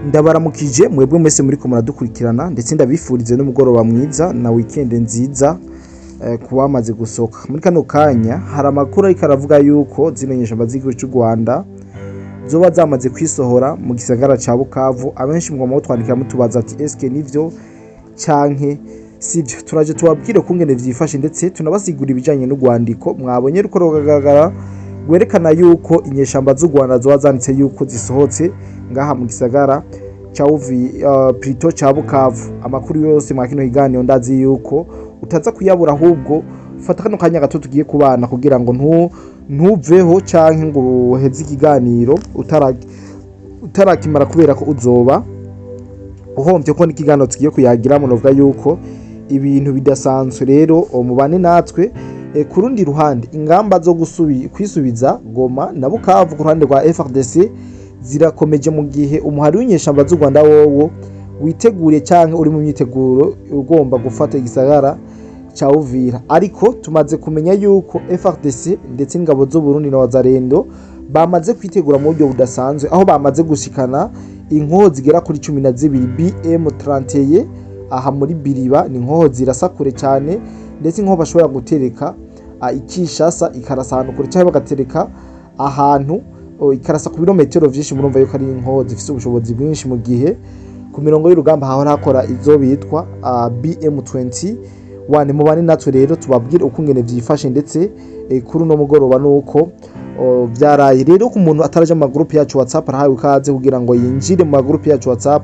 Ndabaramukije mwebwe mwese muriko muradukurikirana, ndetse ndabifurize n'umugoroba mwiza na weekend nziza ku bamaze gusohoka. Muri kano kanya hari amakuru ariko aravuga yuko zino nyeshamba z'igihugu c'u Rwanda zoba zamaze kwisohora mu gisagara ca Bukavu. Abenshi mugomba mutwandikira mutubaza ati: "Eske nivyo canke sivyo?" Turaje tubabwire kungene vyifashe, ndetse tunabasigura ibijanye n'urwandiko mwabonye ruko rugaragara rwerekana yuko inyeshamba z'u Rwanda zoba zanditse yuko zisohotse ngaha mu gisagara ca plutôt ca Bukavu. Amakuru yose mwa kino kiganiro ndazi yuko utaza kuyabura, ahubwo fata kano kanya gato tugiye kubana kugira ngo ntuveho canke ngo uheze ikiganiro utarakimara, kubera ko uzoba uhomvye, ko n'ikiganiro tugiye kuyagiramo novuga yuko ibintu bidasanzwe. Rero mubane natwe. Ku rundi ruhande, ingamba zo kwisubiza Goma na Bukavu ku ruhande rwa FARDC zirakomeje, mu gihe umuhari w'inyeshamba z'u Rwanda wowo witeguriye canke uri mu myiteguro ugomba gufata igisagara ca Uvira. Ariko tumaze kumenya yuko FARDC ndetse n'ingabo z'u Burundi na Wazalendo bamaze kwitegura mu buryo budasanzwe, aho bamaze gushikana inkoho zigera kuri 12 BM31 aha muri Biriba. Ni inkoho zirasa kure cyane, ndetse inkoho bashobora gutereka i Kinshasa ikarasa ahantu kure, cyangwa bagatereka ahantu ikarasa ku birometero vyinshi. Murumva yuko ari inkoho zifise ubushobozi bwinshi, mu gihe ku mirongo y'urugamba hahora hakora izo bitwa BM20 wane. Mubane natwe rero tubabwire uko ngene vyifashe, ndetse kuri uno mugoroba nuko vyaraye. Rero ku muntu ataraja mu magroupe yacu WhatsApp, arahawe ikaze kugira ngo yinjire mu magroupe yacu WhatsApp,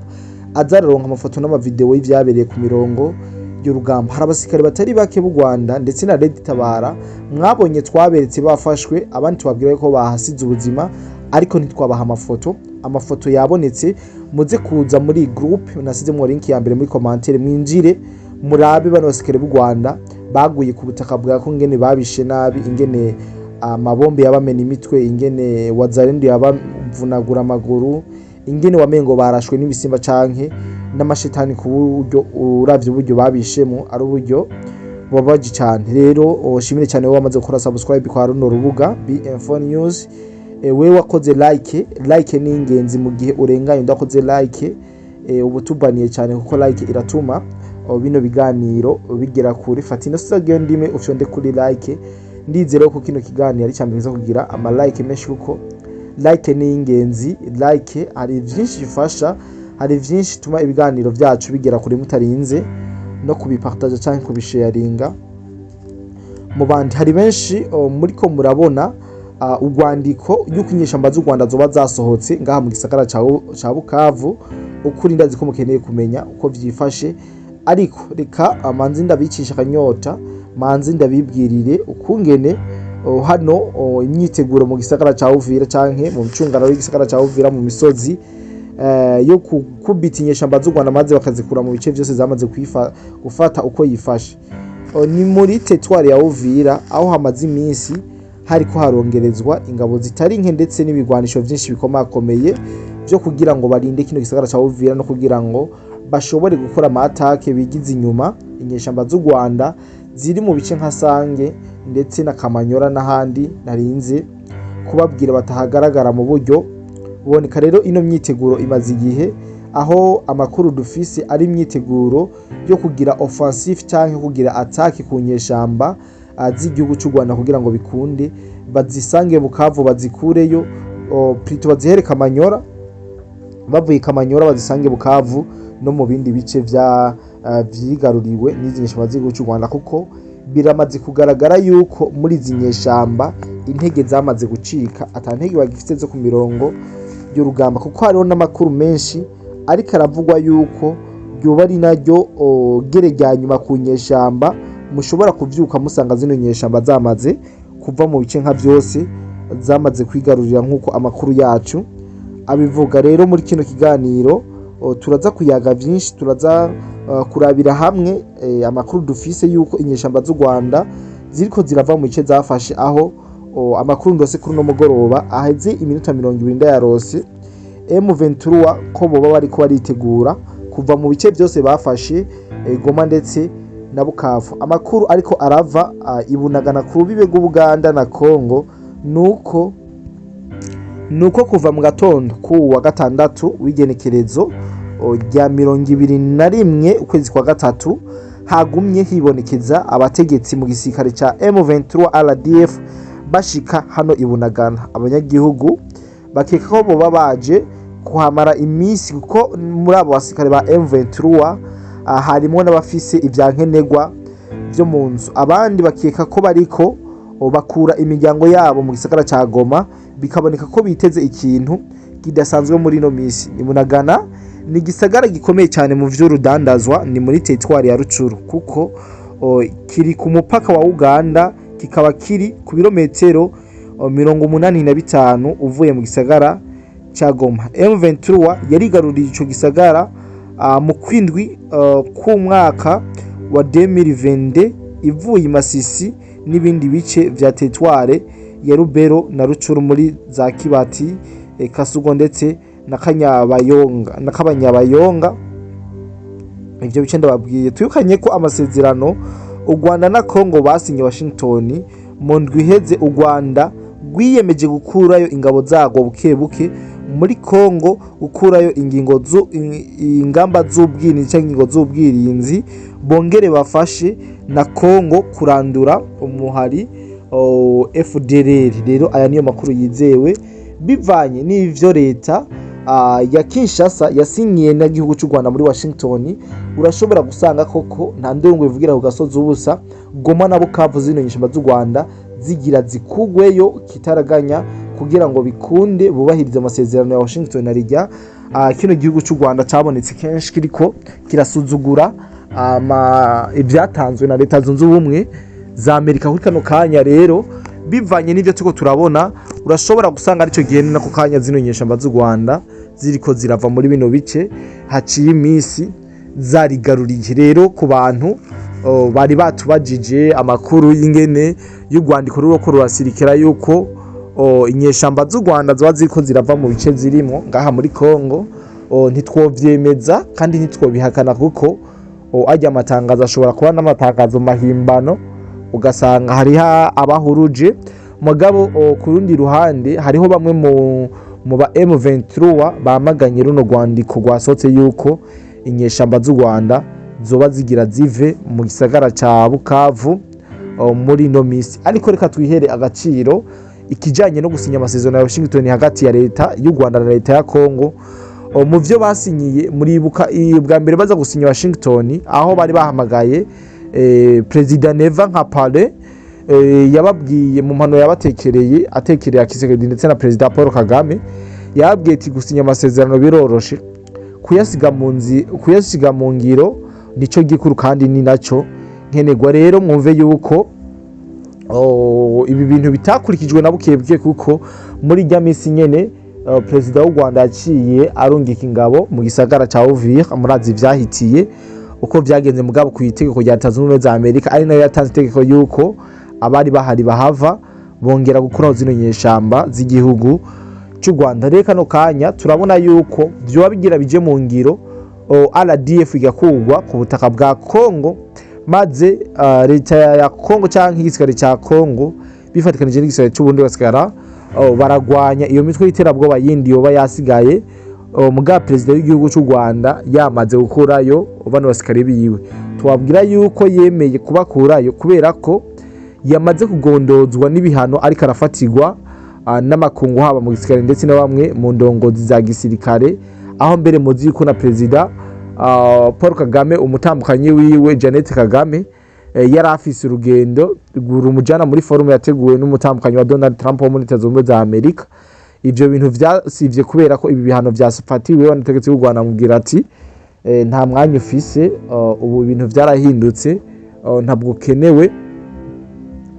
azararonka amafoto n'amavideo y'ivyabereye ku mirongo y'urugamba. Hari abasirikare batari bake b'u Rwanda ndetse na Red Tabara mwabonye twaberetse bafashwe, abandi tubabwira ko bahasize ubuzima, ariko ntitwabaha amafoto. Amafoto yabonetse, muze kuza muri groupe nasizemo link ya mbere muri commentaire, mwinjire murabe bano basirikare b'u Rwanda baguye ku butaka bwa Kongo, ingene babishe nabi, ingene amabombe yabamena imitwe, ingene Wazalendo yabavunagura amaguru, ingene wamengo barashwe n'ibisimba canke n'amashetani, ku buryo uravye uburyo babishemo ari uburyo bubabaje cyane. Rero ushimire cyane wowe wamaze gukora subscribe kwa runo rubuga BM4 News, wewe wakoze like. Like ni ingenzi, mu gihe urenganye udakoze like ubu tubaniye cyane, kuko like iratuma bino biganiro bigera kure. Fata ino segonda imwe ufyonde kuri like. Ndizera ko kino kiganiro ari cyambere kugira ama like menshi, kuko like ni ingenzi. Like hari vyinshi bifasha, hari vyinshi bituma ibiganiro byacu bigera kure mutarinze no kubipartager canke kubisharinga mu bandi. Hari benshi muriko murabona urwandiko yuko inyeshamba z'u Rwanda zoba zasohotse ngaha mu gisagara ca Bukavu. Ukuri ndazi ko mukeneye kumenya uko vyifashe, ariko reka manzi ndabicisha akanyota, manzi ndabibwirire ukungene hano imyiteguro mu gisagara ca Uvira canke mu micungararo y'igisagara ca Uvira mu misozi yo gukubita inyeshamba z'u Rwanda maze bakazikura mu bice vyose zamaze gufata uko yifashe. Ni muri territoire ya Uvira, aho hamaze iminsi hariko harongerezwa ingabo zitari nke ndetse n'ibigwanisho vyinshi bikomakomeye vyo kugira ngo barinde kino gisagara ca Uvira no kugira ngo bashobore gukora ama attaques bigize inyuma inyeshamba z'u Rwanda ziri mu bice nka Sange ndetse na Kamanyora n'ahandi narinze kubabwira batahagaragara mu buryo buboneka. Rero ino myiteguro imaze igihe, aho amakuru dufise ari imyiteguro yo kugira offensive canke kugira attaque ku nyeshamba z'igihugu cy'u Rwanda, kugira ngo bikunde bazisange Bukavu bazikureyo, plutôt bazihere Kamanyora, bavuye Kamanyora bazisange Bukavu no mu bindi bice vya vyigaruriwe n'izi nyeshamba z'igihugu cy'u Rwanda, kuko biramaze kugaragara yuko muri izi nyeshamba intege zamaze gucika, ata ntege bagifite zo ku mirongo y'urugamba, kuko hariho n'amakuru menshi ariko aravugwa yuko ryoba ari naryo gere rya nyuma ku nyeshamba. Mushobora kuvyuka musanga zino nyeshamba zamaze kuva mu bice nka vyose zamaze kwigarurira, nk'uko amakuru yacu abivuga. Rero muri kino kiganiro turaza kuyaga vyinshi, turaza kurabira hamwe amakuru dufise yuko inyeshamba z'u Rwanda ziriko zirava mu bice zafashe, aho amakuru ndose kuri uno mugoroba aheze iminota 20 ndayarose M23 ko boba bariko baritegura kuva mu bice byose bafashe, Goma ndetse na Bukavu. Amakuru ariko arava ibunagana ku rubibe rw'Ubuganda na Congo nuko Nuko kuva mu gatondo ku wa gatandatu w'igenekerezo rya 21 ukwezi kwa gatatu, hagumye hibonekeza abategetsi mu gisirikare ca M23 RDF bashika hano i Bunagana. Abanyagihugu bakeka ko boba baje kuhamara iminsi, kuko muri abo basirikare ba M23 harimo n'abafise ivyankenerwa vyo mu nzu. Abandi bakeka ko bariko bakura imiryango yabo mu gisagara ca Goma, bikaboneka ko biteze ikintu kidasanzwe muri ino misi. Ni Bunagana, ni igisagara gikomeye cyane mu vy'urudandazwa, ni muri teritwari ya Rucuru, kuko kiri ku mupaka wa Uganda, kikaba kiri ku birometero 85 uvuye mu gisagara ca Goma. M23 yarigaruriye ico gisagara mu kwindwi k'umwaka wa 2022, ivuye i Masisi n'ibindi bice vya teritware ya Rubero na Rucuru, muri za Kibati, Kasugo ndetse na Kanyabayonga na Kabanyabayonga. Ivyo bice ndababwiye. Twibukanye ko amasezerano u Rwanda na Congo basinye Washington mu ndwi iheze, u Rwanda rwiyemeje gukurayo ingabo zarwo buke buke muri Congo, gukurayo ingingo ingamba z'ubwirinzi cyangwa ingingo z'ubwirinzi, bongere bafashe na Congo kurandura umuhari FDLR. Rero aya niyo makuru yizewe bivanye n'ivyo leta ya Kinshasa yasinyiye n'igihugu cy'u Rwanda muri Washington. Urashobora gusanga koko nta ndongo ivugira ku gasozi ubusa. Goma na Bukavu, zino nyeshamba z'u Rwanda zigira zikugweyo kitaraganya kugira ngo bikunde bubahirize amasezerano ya Washington. Na rijya kino gihugu cy'u Rwanda cabonetse kenshi kiriko kirasuzugura ibyatanzwe na Leta Zunze Ubumwe za Amerika. Kuri kano kanya rero, bivanye n'ibyo turiko turabona, urashobora gusanga aricyo gihe nako kanya zino nyeshamba z'u Rwanda ziriko zirava muri bino bice haciye iminsi zarigaruriye. Rero ku bantu bari batubajije amakuru y'ingene y'urwandiko ruriko rurasirikira yuko inyeshamba z'u Rwanda ziba ziriko zirava mu bice zirimo ngaha muri Congo, ntitwovyemeza kandi ntitwobihakana, kuko ajya amatangazo ashobora kuba n'amatangazo mahimbano, ugasanga hariho abahuruje. Mugabo ku rundi ruhande hariho bamwe mu ba M23 bamaganye runo rwandiko rwasohotse yuko inyeshamba z'u Rwanda zoba zigira zive mu gisagara ca Bukavu muri ino misi. Ariko reka twihere agaciro ikijanye no gusinya amasezerano ya Washington hagati ya leta y'u Rwanda na leta ya Congo. Mu vyo basinyiye, muribuka bwa mbere baza gusinya Washington, aho bari bahamagaye Perezida Neva nka parrain, yababwiye mu mpano yabatekereye, atekereye Tshisekedi ndetse na Perezida Paul Kagame, yababwiye ati: "Gusinya amasezerano biroroshe, kuyasiga mu ngiro nico gikuru kandi ni naco nkenerwa." Rero mwumve yuko ibi bintu bitakurikijwe na buke buke, kuko muri rya minsi nyene perezida w'u Rwanda yaciye arungika ingabo mu gisagara ca Uvira. Murazi vyahitiye uko vyagenze, mugabo ku itegeko rya Leta Zunze Ubumwe za Amerika, ari nayo yatanze itegeko yuko abari bahari bahava, bongera gukuraho zino nyeshamba z'igihugu cy'u Rwanda. Rero kano kanya turabona yuko vyoba bigira bije mu ngiro, RDF igakurwa ku butaka bwa Congo, maze leta ya Congo canke igisirikare ca Congo bifatikanije n'igisirikare c'u Burundi basigara baragwanya iyo mitwe y'iterabwoba yindi yoba yasigaye, muga perezida w'igihugu cy'u Rwanda yamaze gukurayo bano basikare biwe. Tubabwira yuko yemeye kubakurayo kubera ko yamaze kugondozwa n'ibihano ariko arafatirwa n'amakungu, haba mu gisirikare ndetse na bamwe mu ndongozi za gisirikare, aho mbere muzi yuko na perezida Paul Kagame, umutambukanyi wiwe Jeannette Kagame, yari afise urugendo rumujana muri forum yateguwe n'umutambukanyi wa Donald Trump wo muri Leta Zunze Ubumwe za Amerika. Ivyo bintu vyasivye kubera ko ibi bihano vyafatiwe n'ubutegetsi bw'u Rwanda, amubwira ati: "Nta mwanya ufise, ubu ibintu vyarahindutse, ntabwo ukenewe,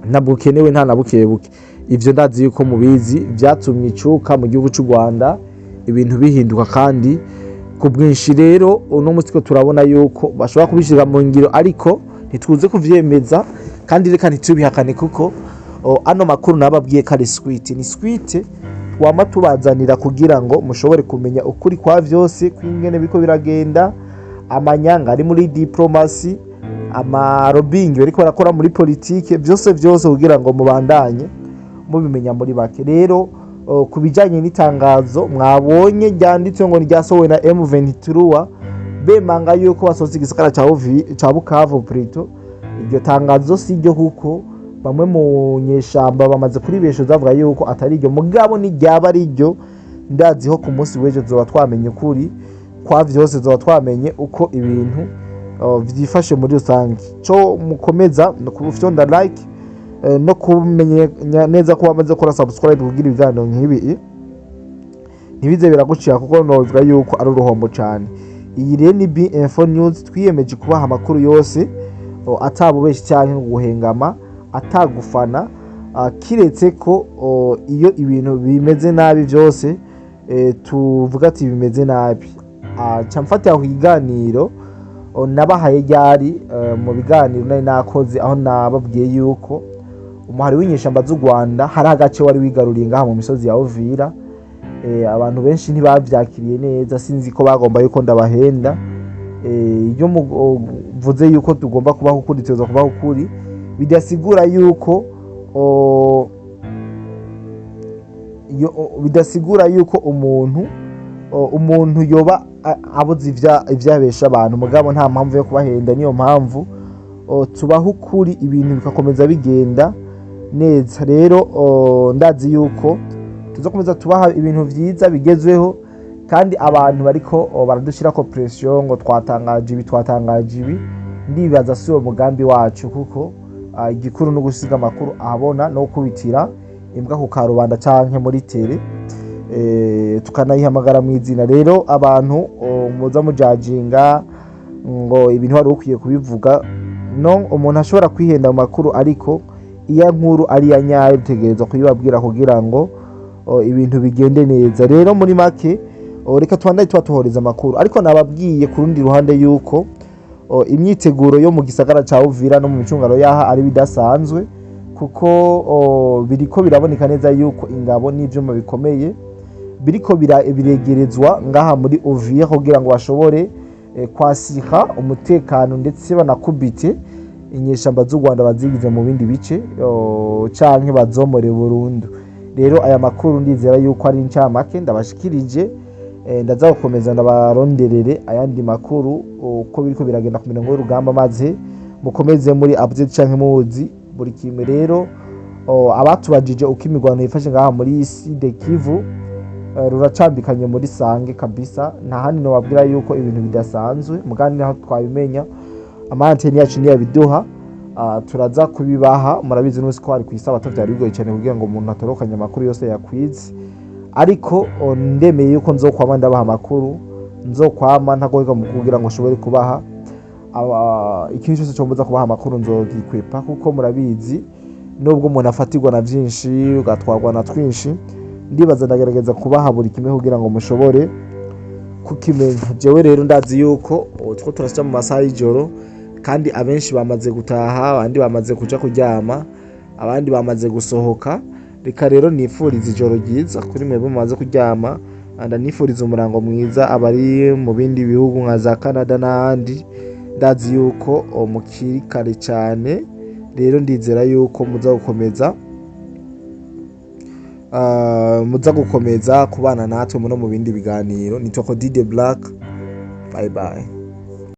ntabwo ukenewe nta na buke buke." Ivyo ndazi yuko mubizi, vyatumye icuka mu gihugu c'u Rwanda ibintu bihinduka kandi ku bwinshi. Rero uno munsi ko turabona yuko bashobora kubishira mu ngiro, ariko ntituze kuvyemeza kandi reka ntitubihakane, kuko ano makuru nababwiye ko ari sweet, ni sweet wama tubazanira kugira ngo mushobore kumenya ukuri kwa vyose kw'ingene biriko biragenda, amanyanga ari muri diplomasi, amalobbying bariko barakora muri politike, vyose vyose kugira ngo mubandanye mubimenya muri bake. Rero Ku bijyanye n'itangazo mwabonye ryanditse ngo ryasohowe na M23, bemanga yuko basohotse igisagara ca Bukavu plutôt, iryo tangazo si ryo, kuko bamwe mu nyeshamba bamaze kuribesha bavuga yuko atari iryo. Mugabo n'iryaba ari ryo, ndaziho ku munsi w'ejo tuzoba twamenye ukuri kwa vyose, tuzoba twamenye uko ibintu vyifashe muri rusange. Co mukomeza no kufyonda like, no kumenya neza ko wamaze gukora subscribe, kugira ibiganiro nk'ibi ntibize biragucira, kuko novuga yuko ari uruhombo cyane. Iyi rero ni B Info News, twiyemeje kubaha amakuru yose atabubeshi cyangwa guhengama, atagufana, kiretse ko iyo ibintu bimeze nabi byose tuvuga ati bimeze nabi. Ca mfatira ku kiganiro nabahaye ryari, mu biganiro nari nakoze, aho nababwiye yuko umuhari w'inyeshamba z'u Rwanda hari agace wari wigaruriye ngaha mu misozi ya Uvira. Abantu benshi ntibavyakiriye neza, sinzi ko bagomba yuko ndabahenda. Iyo muvuze yuko tugomba kubaho ukuri, tuza kubaho ukuri, bidasigura yuko bidasigura yuko umuntu yoba abuze ivyabesha abantu. Mugabo nta mpamvu yo kubahenda, niyo mpamvu tubaho ukuri, ibintu bigakomeza bigenda neza. Rero ndazi yuko tuzakomeza tubaha ibintu vyiza bigezweho, kandi abantu bariko baradushirako pression ngo twatangaje ibi, twatangaje ibi, ndibaza si uwo mugambi wacu, kuko igikuru no gusiga amakuru ahabona no gukubitira imbwa ku karubanda canke muri tele, tukanayihamagara mu izina. Rero abantu muza mujajinga ngo ibintu wari ukwiye kubivuga, no umuntu ashobora kwihenda mu makuru, ariko iya nkuru ari iya nyayo dutegerezwa kuyibabwira kugira ngo ibintu bigende neza. Rero muri make, reka tubandanye tubatohoreza amakuru, ariko nababwiye ku rundi ruhande yuko imyiteguro yo mu gisagara ca Uvira no mu micungano yaha ari bidasanzwe, kuko biriko biraboneka neza yuko ingabo n'ivyuma bikomeye biriko biregerezwa ngaha muri Uvira kugira ngo bashobore kwasika umutekano, ndetse banakubite inyeshamba z'u Rwanda bazigize mu bindi bice canke bazomore burundu. Rero aya makuru ndizera yuko ari incamake ndabashikirije. Ndaza gukomeza ndabaronderere ayandi makuru uko biriko biragenda ku mirongo y'urugamba, maze mukomeze muri update canke muzi buri kimwe. Rero abatubajije uko imirwano yifashe ngaha muri Sud Kivu, ruracambikanye muri Sange kabisa. Nta handi nobabwira yuko ibintu bidasanzwe, mugandi naho twabimenya ama antenne yacu niyabiduha, turaza kubibaha. Murabizi n'umunsi ko hari kw'isabato vyari bigoye cyane kugira ngo umuntu atorokanye amakuru yose yakwize, ariko ndemeye yuko nzokwama ndabaha amakuru, nzokwama ntagoheka mu kugira ngo nshobore kubaha ikintu cyose combuza kubaha amakuru nzogikwepa, kuko murabizi nubwo umuntu afatirwa na vyinshi ugatwarwa na twinshi, ndibaza ndagerageza kubaha buri kimwe kugira ngo mushobore kukimenya. Jewe rero ndazi yuko two turasya mu masaha y'ijoro, kandi abenshi bamaze gutaha, abandi bamaze kuja kuryama, abandi bamaze gusohoka. Reka rero nifuriza ijoro ryiza kuri mwebwe mumaze kuryama, ndanifuriza umurango mwiza abari mu bindi bihugu nka za Canada n'ahandi. Ndazi yuko mukiri kare cyane, rero ndizera yuko muza gukomeza kubana natwe muno mu bindi biganiro. Ni Toko Dide Black, bye bye.